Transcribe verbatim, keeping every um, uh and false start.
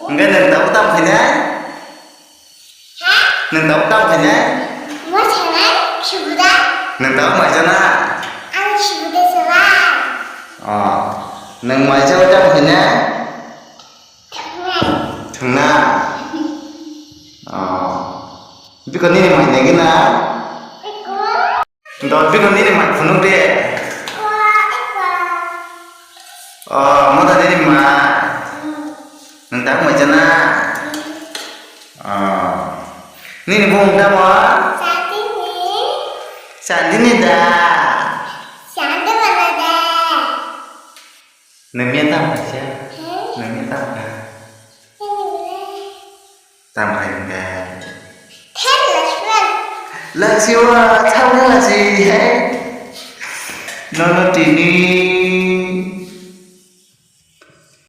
Hwnkhe nwng tabuk tamo khainai? Ha? Nwng tabuk tamo khainai? Mo sanai, Shibuda. Nwng tabuk mai jana? Ang Shibuda sanai. Oh. Nwng mai jana tamo khainai? Thwngnai. Thwngna? Oh. Bikor nini mai nai gana? Bikor. Dot bikor nini mai phunuk de. Wa, ekwa. Oh, mo da nini mai. Hmm. Nwng tak mai jana? Hmm. Oh. Nini bumung tamo? Sandini. Sandini da. Sandi mana da. Nwng miya tam kha se? Hmm? Nwng miya tam kha? Nwng miya. Tam kha hwnkhe? Thek Lakshman. Laksi wa, thang laksi, he? Nono tini